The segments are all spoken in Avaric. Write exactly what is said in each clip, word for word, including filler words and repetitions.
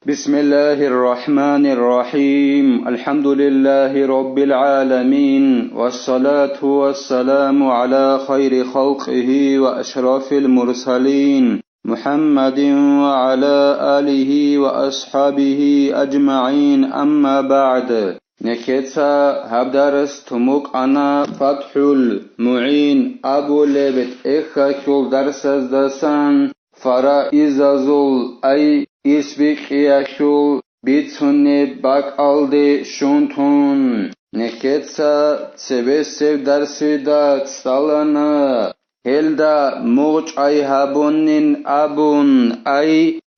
بسم الله الرحمن الرحيم. الحمد لله رب العالمين. والصلاة والسلام على خير خلقه وأشرف المرسلين محمد وعلى آله وأصحابه أجمعين. أما بعد. Нехеца гьаб дарс тумукъана ФатхӀул МугӀин абулеб тӀехьалъул дарсаздасан, фараизазул, ай исбикьиялъул бицунеб бакӀалде щун тун. Нехеца цебесеб дарсида цӀалана, гьелда мугъчӀай гьабунин абун, ай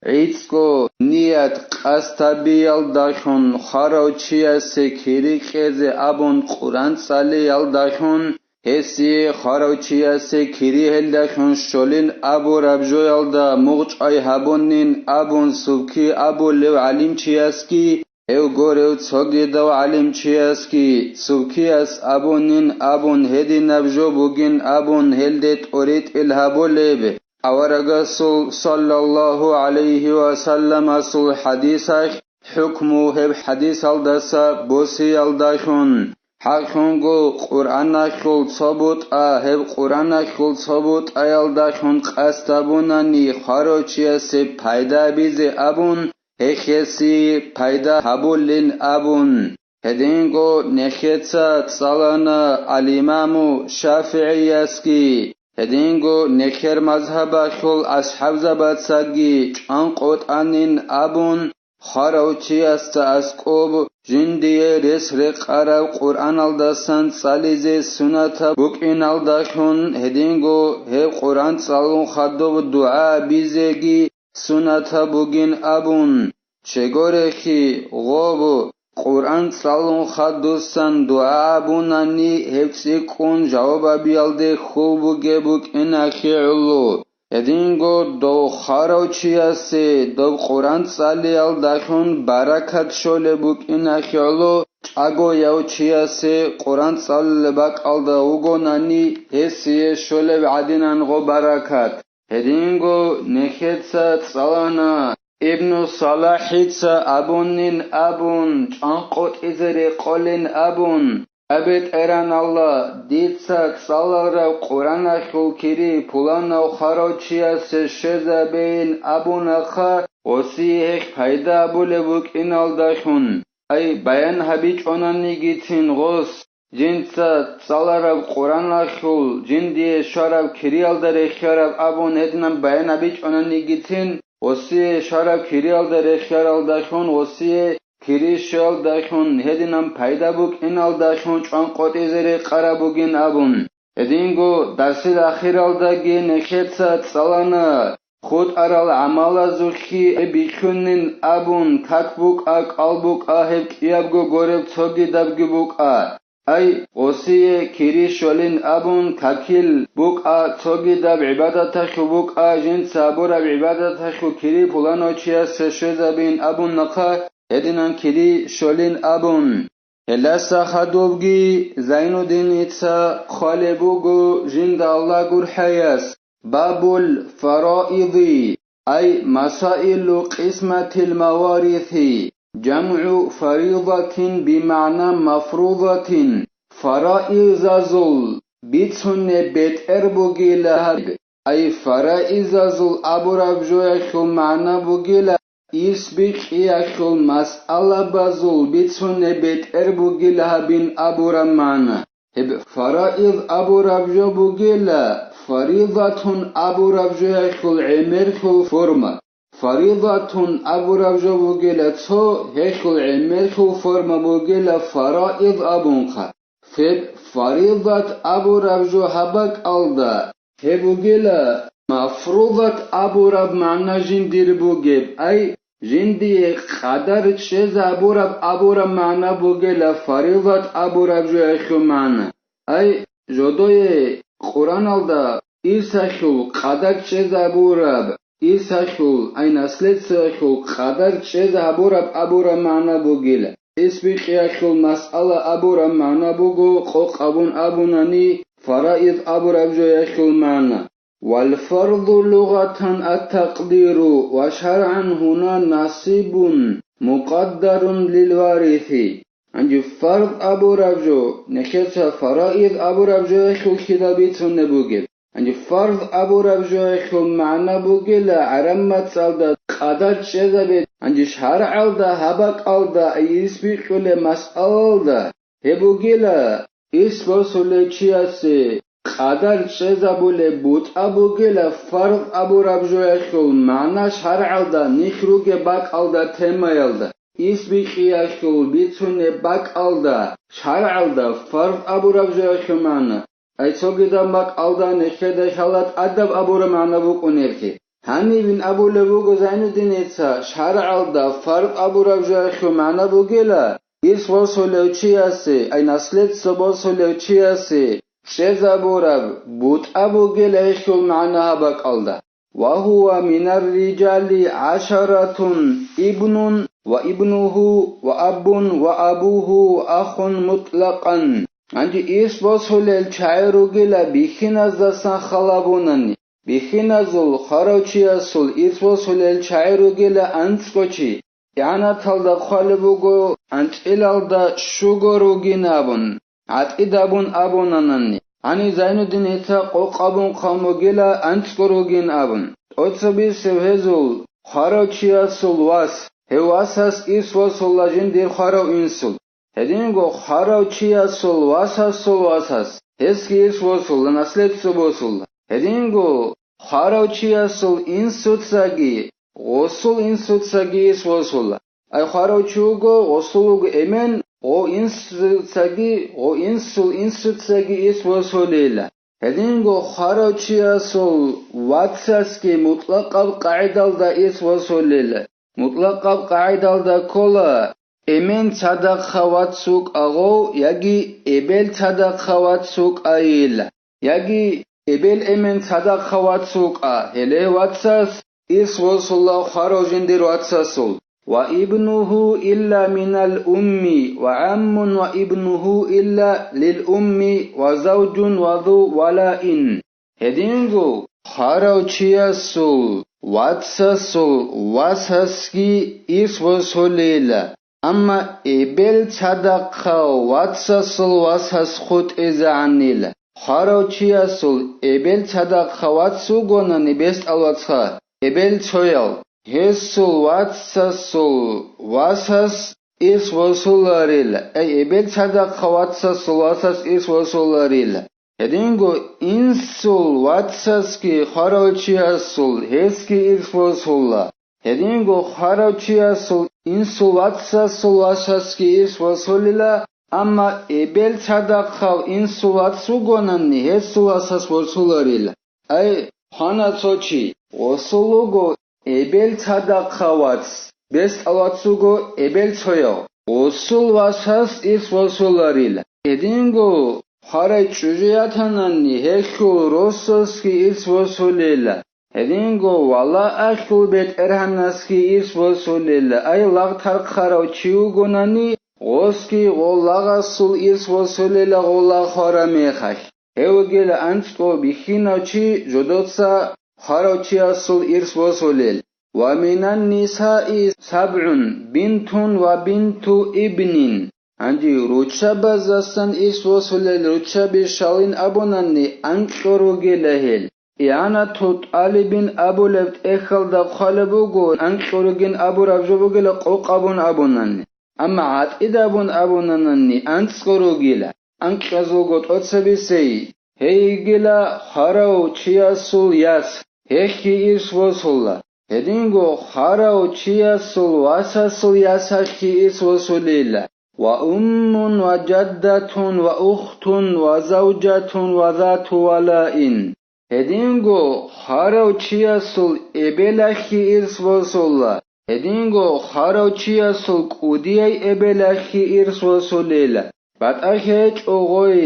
гӀицӀго ният къасд гьабиялдалъун хварав чиясе кири кьезе абун Къуръан цӀалиялдалъун, гьесие хварав чиясе кири гьелдалъун щолин абураб жоялда мугъчӀай гьабунин абун субки абулев гӀалимчиясги, гьев горев цогидав гӀалимчиясги, субкияс абунин абун гьединаб жо бугин абун гьелде тӀоритӀил гьабулеб. Аварагасул саллаллагьу гӀалайгьи ва салламасул хӀадисалъ хӀукму гьеб хӀадисалдаса босиялдалъун, хӀакълъунго Къуръаналъул цо бутӀа, гьеб Къуръаналъул цо бутӀаялдалъун къасд гьабунани хварав чиясе пайда абизе абун, гьехеси пайда гьабулин абун. Гьединго нехеца цӀалана ал-Имаму ШафигӀиясги, гьединго нехер мазгьабалъул асхӀабзабацаги чӀванкъотӀанин абун, хварав чиясда аскӀоб жиндие рес рекъараб Къуръаналдасан цӀализе сунатаб букӀиналдалъун, гьединго гьеб Къуръан цӀалун хадуб дугӀа бизеги сунатаб бугин абун, чегорехи, гъоб, Къуръан цӀалун хадусан дугӀа абунани, гьеб цӀикӀкӀун жаваб абиялде хьул бугеб букӀинахи гӀоло. Гьединго дов хварав чиясе доб Къуръан цӀалиялдалъун баракат щолеб букӀинахи гӀоло, чӀагояв чиясе Къуръан цӀалулеб бакӀалда вугонани, гьесие щолеб гӀадинанго баракат. Гьединго нехеца цӀалана, Ибну СалахӀица абунин абун, чӀванкъотӀизе рекъолин абун, я БетӀеран Аллагь, дица цӀалараб Къуръаналъул кири пуланав хварав чиясе щвезабейин абунахъа, гъосие гьелъ пайда абулеб букӀиналдалъун. Ай, баян гьабичӀонанигицин гъос, жинца цӀалараб Къуръаналъул жиндие щвараб кириялда рехияраб абун гьединан баян гьабичӀонанигицин, гъосие щвараб кириялда рехияралдалъун, гъосие кири щвеялдалъун, гьединан пайда букӀиналдалъун чӀванкъотӀизе рекъараб бугин абун. Гьединго дарсил ахиралдаги нехеца цӀалана, хутӀарал гӀамалазулъги бихьунин абун, как букӀа, кӀал букӀа, гьеб кӀиябго гореб цогидабги букӀа. Ай, гъосие кири щолин абун, какил букӀа, цогидаб гӀибадаталъул букӀа, жинца гьабураб гӀибадаталъул кири пуланав чиясе щвезабин абун нахъа, гьединан кири щолин абун. Гьелдаса хадубги Зайнуддиница хъвалеб буго жинда Аллагь гурхӀаяс, Бабул фараиди, ай масаилу къисматил маварихи, жамгӀу фаридатин бимагӀна мафрудатин, фараизазул бицунеб бетӀер бугила гьаб, ай фараизазул абураб жоялъул магӀна бугила исбикьиялъул масъалабазул бицунеб бетӀер бугила гьабин абураб магӀна. Гьеб фараиз абураб жо бугила, фаридатун абураб жоялъул гӀемерлъул форма. Фаридатун абураб жо бугила цо, гьелъул гӀемерлъул форма бугила фараиз абунха. Гьеб фаридат абураб жо гьаб бакӀалда, гьеб бугила мафрудат абураб магӀна жиндир бугеб, ай, жиндие къадар чӀезабураб абураб магӀна бугила фаридат абураб жоялъул магӀна. Ай, жодое Къуръаналда ирсалъул къадар чӀезабураб, ирсалъул, ай наследствоялъул къадар чӀезабураб абураб магӀна бугила. Исбикьиялъул масъала абураб магӀна буго, къокъ абун абунани, фараиз абураб жоялъул магӀна. Вал фарду лугъатан ат-такъдиру ва шаргӀан гьуна насибун мукъаддарун лил варифи. Гьанже фард абураб жо, нехеца фараид абураб жоялъул хьида бицунеб бугеб. Гьанже фард абураб жоялъул магӀна бугела гӀараб мацӀалда къадар чӀезабе, гьанже шаргӀалда гьаб бакӀалда ирс бикьулеб масъалалда гьеб бугела, ирс босулев чиясе къадар чӀезабулеб бутӀа бугела фард абураб жоялъул магӀна шаргӀалда нилъ ругеб бакӀалда темаялда, ирс бикьиялъул бицунеб бакӀалда шаргӀалда фард абураб жоялъул магӀна. Ай цогидаб бакӀалда нехеда лъала тӀадаб абураб магӀна букӀунелъи. Гьанибин абулеб буго Зайнуддиница шаргӀалда фард абураб жоялъул магӀна бугела, ирс босулев чиясе, ай наследство босулев чиясе чӀезабураб бутӀа бугела гьелъул магӀна гьаб бакӀалда. Ва гьува минар риджали гӀашаратун ибнун ва ибнугьу ва абун ва абугьу ва ахун мутӀлакъан. Гьанже ирс босулел чагӀи ругела бихьиназдасан халабунани, бихьиназул хварав чиясул ирс босулел чагӀи ругела анцӀго чи, игӀанаталда хъвалеб буго анцӀилалда щуго ругин абун, гӀатӀидабун абунанани. Гьанив Зайнуддин гьеца къокъабун хъван бугела анцӀго ругин абун. ТӀоцебесев гьезул хварав чиясул вас, гьев васас ирс босула жиндир хварав инсул. Гьединго хварав чиясул васасул васас, гьесги ирс босула, наследство босула. Гьединго хварав чиясул инсуцаги, гъосул инсуцаги ирс босула. Ай хварав чи вуго, гъосул вуго эмен, гъо инсуцаги, гъо инсул инсуцаги ирс босулила. Гьединго хварав чиясул вацасги мутӀлакъаб къагӀидалда ирс босулила. МутӀлакъаб къагӀидалда ккола, эмен цадахъа вац вукӀа гъов, яги эбел цадахъа вац вукӀайила, яги эбел-эмен цадахъа вац вукӀа, гьеле вацас ирс босула хварав жиндир вацасул. Ва ибнугьу илла минал умми, ва гӀаммун ва ибнугьу илла лил умми, ва завджун ва зу валаин. Гьединго хварав чиясул вацасул васасги ирс босулила, амма эбел цадахъав вацасул васас хутӀизегӀанила. Хварав чиясул эбел цадахъав вац вугонани бесдал вацха, эбел цояв, гьесул вацасул васас ирс босуларила, ай эбел цадахъав вацасул васас ирс босуларила. Гьединго инсул вацасги хварав чиясул гьесги ирс босула. Гьединго хварав чиясул инсул вацасул васасги ирс босулила, амма эбел цадахъав инсул вац вугонани гьесул васас босуларила. Ай, хвана цо чи, гъосул вуго эбел цадахъав вац, бесдал вац вуго эбел цояв, гъосул васас ирс босуларила. Гьединго хварай чӀужу ятанани гьелъул росасги ирс босулила. Гьединго валаалъул бетӀергьанасги ирс босулила, ай лагъ тархъарав чи вугонани, гъосги гъо лагъасул ирс босулила гъо лагъ хвара мехалъ. Гьев вугела анцӀго бихьинав чи жодоца хварав чиясул ирс босулел. Ва минан нисаи сабгӀун, бинтун ва бинту ибнин. Гьанже руччабаздасан ирс босулел руччаби щалин абунани анкьго ругела гьел. ИгӀанату тӀалибин абулеб тӀехьалда хъвалеб буго, анкьго ругин абураб жо бугела къокъабун абунани. Амма гӀатӀидабун абунанани анцӀго ругила, анкьазулго тӀоцебесей, гьей йигила хварав чиясул яс, гьехги ирс босула. Гьединго хварав чиясул васасул ясалъги ирс босулила, ва уммун ва жаддатун ва ухтун ва завжатун ва зату валаин. Гьединго хварав чиясул эбелалъги ирс босула, гьединго хварав чиясул кӀудияй эбелалъги ирс босулила. БатӀахъ гьечӀо гъой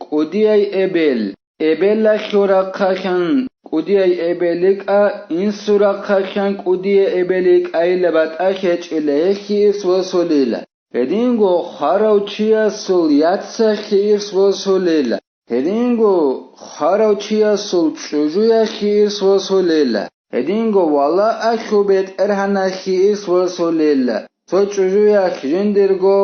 кӀудияй эбел, эбелалъул рахъалъан кӀудияй эбел йикӀа, инсул рахъалъан кӀудияй эбел йикӀайила батӀахъ гьечӀила, гьелъги ирс босулила. Гьединго хварав чиясул яцалъги ирс босулила. Гьединго хварав чиясул чӀужуялъе ирс босулела. Гьединго валаахъул бетӀергьаналъе ирс босулела. Цо чӀужуялъ жиндирго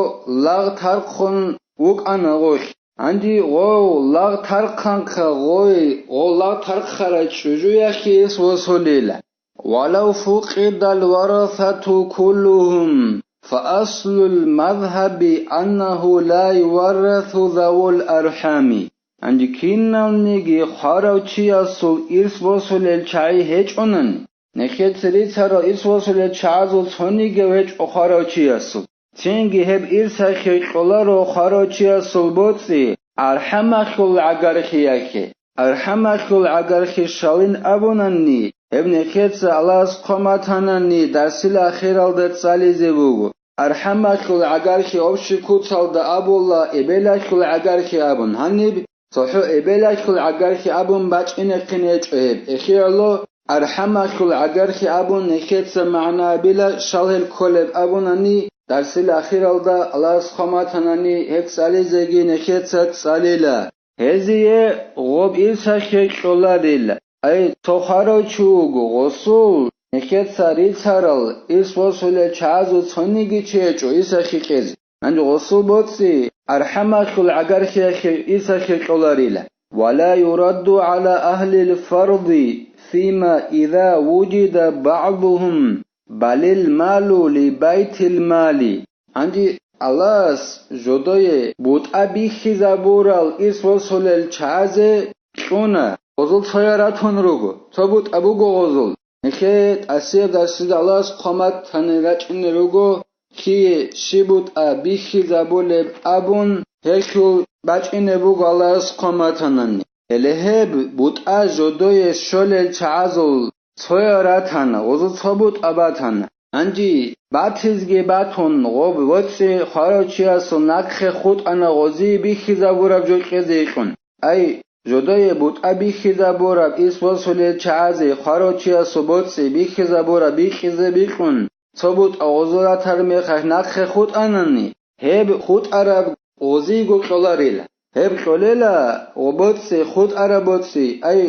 лагъ тархъун вукӀана гъолъ. Гьанже гъов лагъ тархъанхъа гъой, гъов лагъ тархъарай чӀужуялъе ирс босулела. ولو فقد الورثة كلهم، فأصل المذهب أنه لا يورث ذوو الأرحام. Гьанже киналниги хварав чиясул ирс босулел чагӀи гьечӀонани, нехеца рицарал ирс босулел чагӀазул цониги гьечӀо хварав чиясул. Цинги гьеб ирсахъе кьоларо хварав чиясул боцӀи архӀамалъул гӀагархиялъе. АрхӀамалъул гӀагархи щалин абунани, гьеб нехеца Аллагьас хъван батанани дарсил ахиралда цӀализе буго. АрхӀамалъул гӀагархи общий куцалда абула эбелалъул гӀагархи абун. Гьаниб цохӀо эбелалъул гӀагархи абун бачӀинехъин гьечӀо гьеб. ЭхигӀоло архӀамалъул гӀагархи абун нехеца магӀна абила, щал гьел кколеб абунани, дарсил ахиралда Аллагьас хъван батанани гьеб цӀализеги нехеца цӀалила. Гьезие гъоб ирсахъе кьоларила. Ай, цо хварав чи вуго, гъосул нехеца рицарал ирс босулел чагӀазул цониги чи гьечӀо ирсахъе кьезе. Гьанже гъосул боцӀи архӀамалъул гӀагархиялъе ирсахъе кьоларила. ولا يرد على أهل الفرض فيما إذا وجد بعضهم، بل المال لبيت المال. Гьанже Аллагьас жодое бутӀа бихьизабурал ирс босулел чагӀазе кьуна, гъозул цоял ратун руго, цо бутӀа буго гъозул. Нехее тӀасияб дарсида Аллагьас хъван батани рачӀине руго, кие щиб бутӀа бихьизабулеб абун, гьелъул бачӀине буго Аллагьас хъван батанани. Гьеле гьеб бутӀа жодое щолел чагӀазул цоял ратана, гъозул цо бутӀа батана. Гьанже батизги батун, гъоб боцӀи хварав чиясул нахъе хутӀана гъозие бихьизабураб жо кьезе кьун. Ай, жодое бутӀа бихьизабураб ирс босулел чагӀазе хварав чиясул боцӀи бихьизабураб бикьизе бикьун, цо бутӀа гъозул ратар мехалъ нахъе хутӀанани, гьеб хутӀараб гъозиего кьоларила. Гьеб кьолела гъоб боцӀи, хутӀараб боцӀи, ай,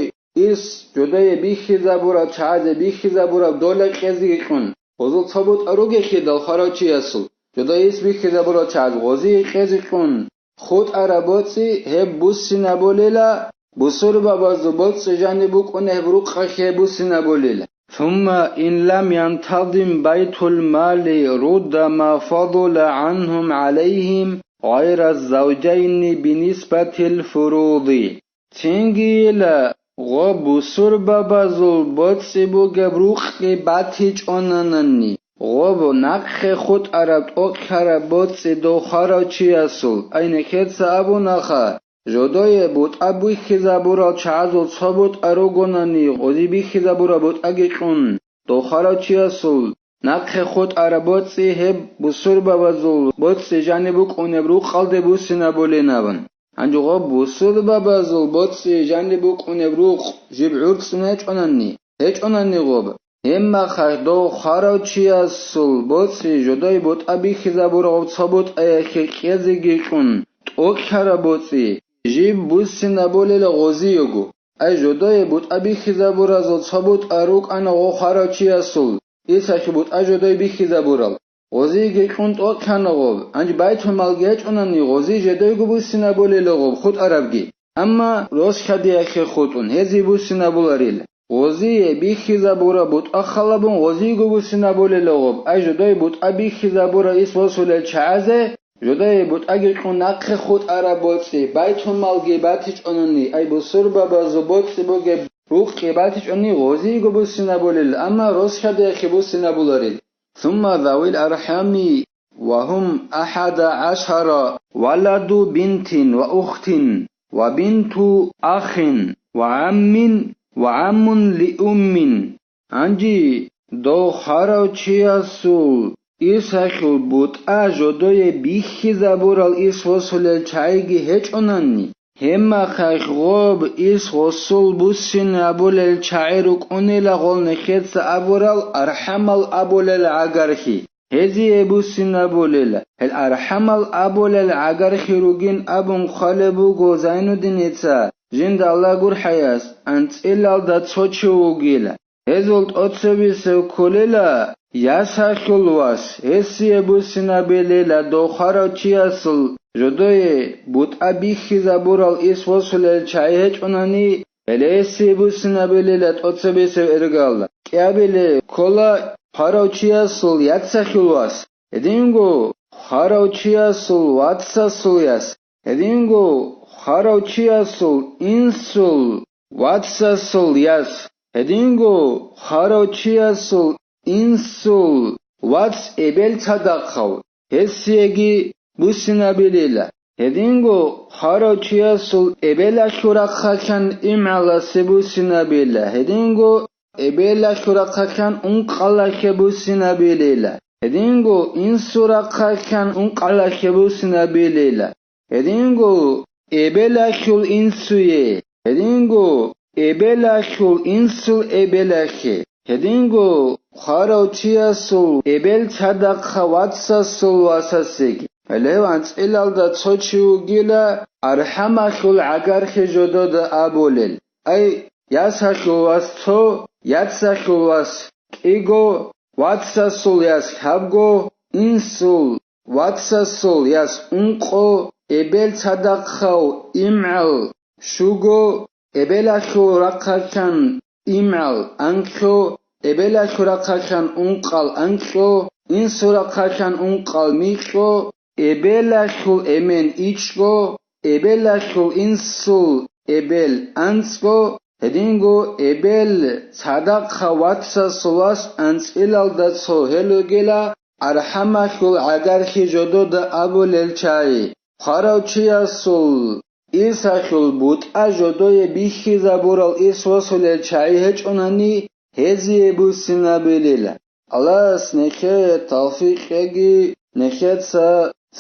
ирс жодое бихьизабураб чагӀазе бихьизабураб дола кьезеги кьун, гъозул цо бутӀа ругелъидал хварав чиясул, жодое ирс бихьизабурал чагӀаз гъозие кьезе кьун, хутӀараб боцӀи гьеб буссинабулела, бусурбабазул боцӀи жаниб букӀуна гьеб рукъалъе буссинабулела. ثم إن لم ينتظم بيت المال رد ما فضل عنهم عليهم غير الزوجين بنسبة الفروض. Цингийила гъоб бусурбабазул боцӀи бугеб рукъги батичӀонанани, гъоб нахъе хутӀараб тӀокӀлъараб боцӀи дов хварав чиясул, ай нехеца абунаха, жодое бутӀа бихьизабурал чагӀазул цо бутӀа ругонани, гъози бихьизабураб бутӀаги кьун, дов хварав чиясул нахъе хутӀараб боцӀи гьеб бусурбабазул боцӀи жаниб букӀунеб рукъалде буссинабулин абун. Гьанже гъоб бусурбабазул боцӀи жаниб букӀунеб рукъ жиб гӀурцӀун гьечӀонани, гьечӀонани гъоб, гьебмахалъ дов хварав чиясул боцӀи жодой бутӀа бихьизабураб цо бутӀаялъе кьезеги кьун, тӀокӀлъараб боцӀи жиб буссинабулел гъозиего. Ай, жодое бутӀа бихьизабуразул цо бутӀа рукӀана гъо хварав чиясул, исахъе бутӀа жодой бихьизабурал. Гъозиеги кьун тӀокӀана гъоб, гьанже байтулмалги гьечӀунани, гъози жодойго буссинабулел гъоб хутӀарабги. Амма росхьадиялъе хутӀун, гьезие буссинабуларил. Гъозие бихьизабураб бутӀа халабун гъозиего буссинабулел гъоб, ай, жодой бутӀа бихьизабураб ис босулел чагӀазе, жодое бутӀаги кьун нахъе хутӀараб боцӀи, байтулмалги батичӀонани, ай, бусурбабазул боцӀи бугеб рукъги батичӀони, гъозиего буссинабулел, амма росхьадиялъе буссинабуларил. ثم ذوي الأرحام وهم أحد عشر، ولد بنت وأخت وبنت أخ وعم وعم لأم. Гьанже дов хварав чиясул исахъул бутӀа жодое бихьизабурал ис босулел чагӀиги гьечӀонани, гьебмахалъ гъоб ис гъосул буссинабулел чагӀи рукӀунила гъол нехеца абурал архӀамал абулел гӀагархьи. гьезие буссинабулел. Гьел архӀамал абулел гӀагархи ругин абун хъвалеб буго Зайнуддиница, жинда Аллагь гурхӀаяс, анцӀилалда цо чи вугила. Гьезул тӀоцебесев кколела ясалъул вас, гьесие буссинабилела дов хварав чиясул жодое бутӀа бихьизабурал ис восулел чагӀи гьечӀунани, гьеле гьесие буссинабилела тӀоцебесев эргалда. КӀиабиле ккола хварав чиясул яцалъул вас, гьединго хварав чиясул вацасул яс, гьединго хварав чиясул инсул вацасул яс, гьединго хварав чиясул инсул вац эбел цадахъав, гьесиеги буссинабилила. Гьединго хварав чиясул эбелалъул рахъалъан имгӀаласе буссинабила, гьединго эбелалъул рахъалъан ункъалалъе буссинабилила, гьединго инсул рахъалъан ункъалалъе буссинабилила. Гьединго эбелалъул инсуе, гьединго эбелалъул инсул эбелалъе, гьединго хварав чиясул эбел цадахъа вацасул васасеги. Гьеле анцӀилалда цо чи вугила архӀамалъул гӀагархи жодода абулел. Ай, ясалъул вас цо, яцалъул вас кӀиго, вацасул яс лъабго, инсул вацасул яс ункъо, эбел цадахъав имгӀал щуго, эбелалъул рахъалъан имгӀал анкьо, эбелалъул рахъалъан ункъал анкьо, инсул рахъалъан ункъал микьо, эбелалъул эмен ичӀго, эбелалъул инсул эбел анцӀго, гьединго эбел цадахъа вацасул вас анцӀилалда цо гьел ругела, архӀамалъул гӀагархи жодода абулел чагӀи, хварав чиясул ирсалъул бутӀа жодое бихьизабурал ирс восулел чагӀи гьечӀунани, гьезие буссинабилила. Аллагьас нехее тавфикъ кьеги, нехеца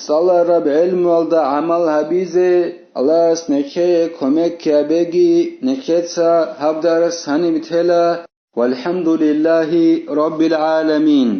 цӀалараб гӀелмуялда гӀамал гьабизе, Аллагьас нехее кумек кьабеги, нехеца гьаб дарс гьаниб тела. ВалхӀамдулиллагьи раббил гӀаламин.